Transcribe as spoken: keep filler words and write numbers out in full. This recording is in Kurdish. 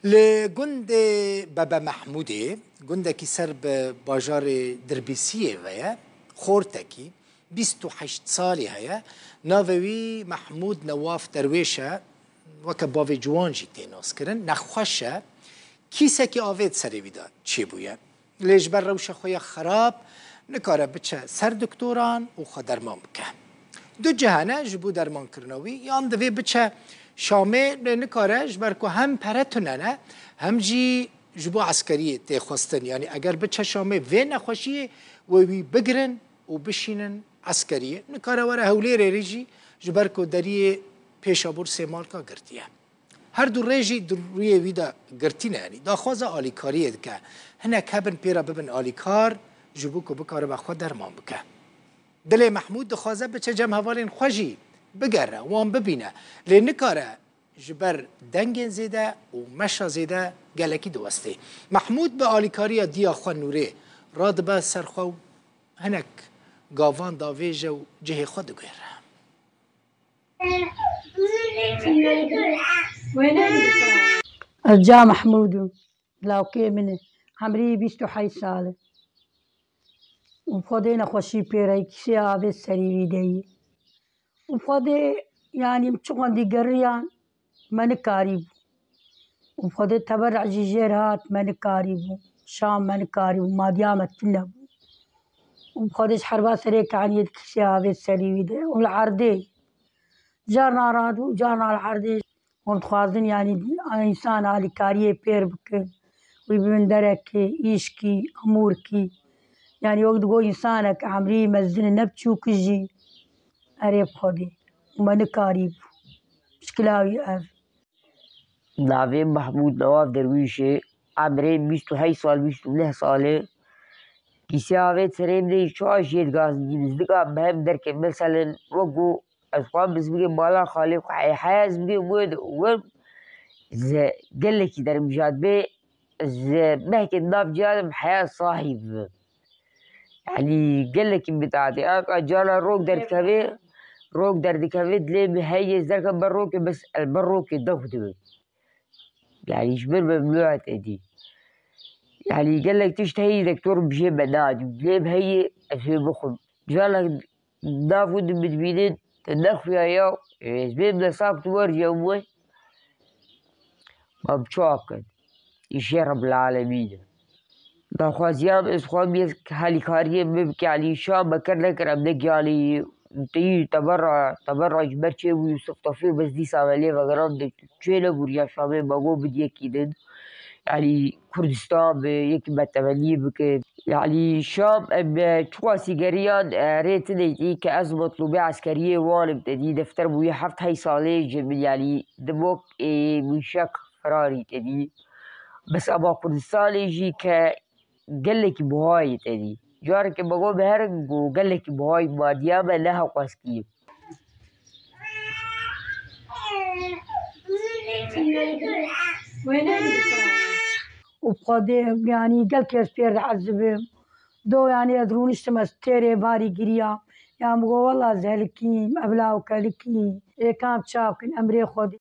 Li gundê Bebe Mehmûdê, gundekî ser bi bajarê Dirbîsiyê ve ye, xortekî, bîst û heşt salî heye, navê wî Mehmûd Newaf Derwêş e, weke bavê ciwan jî tê naskirin, nexweş e, kîsekî avê di serê wî de çêbûye. Lê ji ber rewşa xwe ya xerab, nikare biçe ser doktoran û xwe derman bike. Du cih hene ji bo dermankirina wî, yan divê biçe Şamê, lê nikare, ji ber ku hem pere tune ne, hem jî ji bo eskeriyê tê xwestin. Yanî eger biçe Şamê vê nexweşiyê wê wî bigirin û bişînin eskeriyê. Nikare were Hewlêrê jî, ji ber ku deriyê pêşabûr Sêmalka girtiye. Her du rê jî di rûyê wî de girtî ne, yanî daxwaza alîkariyê dike. Hinek hebin pê re bibin alîkar, ji bo ku bikaribe xwe derman bike. Dilê Mehmûd dixwaze biçe cem hevalên xwe jî bigere, wan bibîne. Lê nikare ji ber dengên zêde û meşa zêde gelekî diwestê. Mehmûd bi alîkariya diya xwe Nûrê radibe ser xwe û hinek gavan davêje û cihê xwe digihêre. Ez Ca Mehmûd im. Lawkê min e. Emrî bîst û heşt sal e. Û Xwedê nexweşî pê re, kîsê avê serî wî de yî. Û Xwedê, yanî, çiqan digeriyan, me nikarîbû. Û Xwedê teberrû jî jêr hat, me nikarîbû. Şam me nikarîbû, madiya me tune bû. Û Xwedê ji herba serê kaniyê di kîsê avê serî wî de. Û li erdê. Carna radû, carna li erdê. Hûn dixwazin, yanî, însan alîkariyê pêr bikin. Wî bibin derekê, îşkî, amûrkî. Yanî, wek digo însanek emrî mezin e, ne biçûk jî. Erê bi Xwedê. Û me nikarîbû. Pişkila wî ev. Navê Mehmûd Newaf Derwîş e. Emrê bîst û heşt sal, bîst û neh sal e. Kîsê avê serê min de çawa jê digazinî, bizdiga bi hev derkevin. Meselen, wek ku ez xwe bizmînê mala xalê xwe, heya ez bigê wê de, wê ji gelekî derim jî dibe, ji mehkê nav ciya de heya sahî bibim. Yanî gelekî min dade. Aka cana rok derdikeve, rok derdikeve, dilê min heye ez derkevim ber rokê, bes ez ber rokê dew dibim. Yanî ji min memnûn e te dî. Yanî gelek tişt heye doktor bi jê me nadî. Dilê min heye ez wê bixwim. Cana nav û dibînin, te nexuya ya, ez bêm nesak tu wer ya wê. Ma bi çawa bikin? Îşê Rebbil Alemîn e. Daxwaziya min, ez dixwazim yek helîkariyê min bike, Elî Şam me kir nekir, em ne giyanê yî. Teyî teberra, teberra ji ber çêbû Yûsif Tofîq, bes dîsa me lê vegeran de çê nebû riya Şamê me got bid yekî din. Yanî Kurdistan bi yekî me temennî bike. Yanî Şam em, e, çiqasî geriyan, e, rê tineytî ke ez metlûbê eskeriyê wan im te dî, defter bûye heft hey salê ji min, yanî dimok ê mûşek firarî te dî. Bes ema Kurdistanê jî ke gelekî buha ye te dî. Careke me got bi herin ku gelekî buha ye, madiya me ne hewqaskî ye. Û bi Xwedê, yanî gelkî ez pê re diezibim. Do, yanî ez rûniştim, ez têrê varî giriyam. Yan bi got, wela ez helikîm, ev lawke helikî. Ê kam çav kin, emrê Xwedê.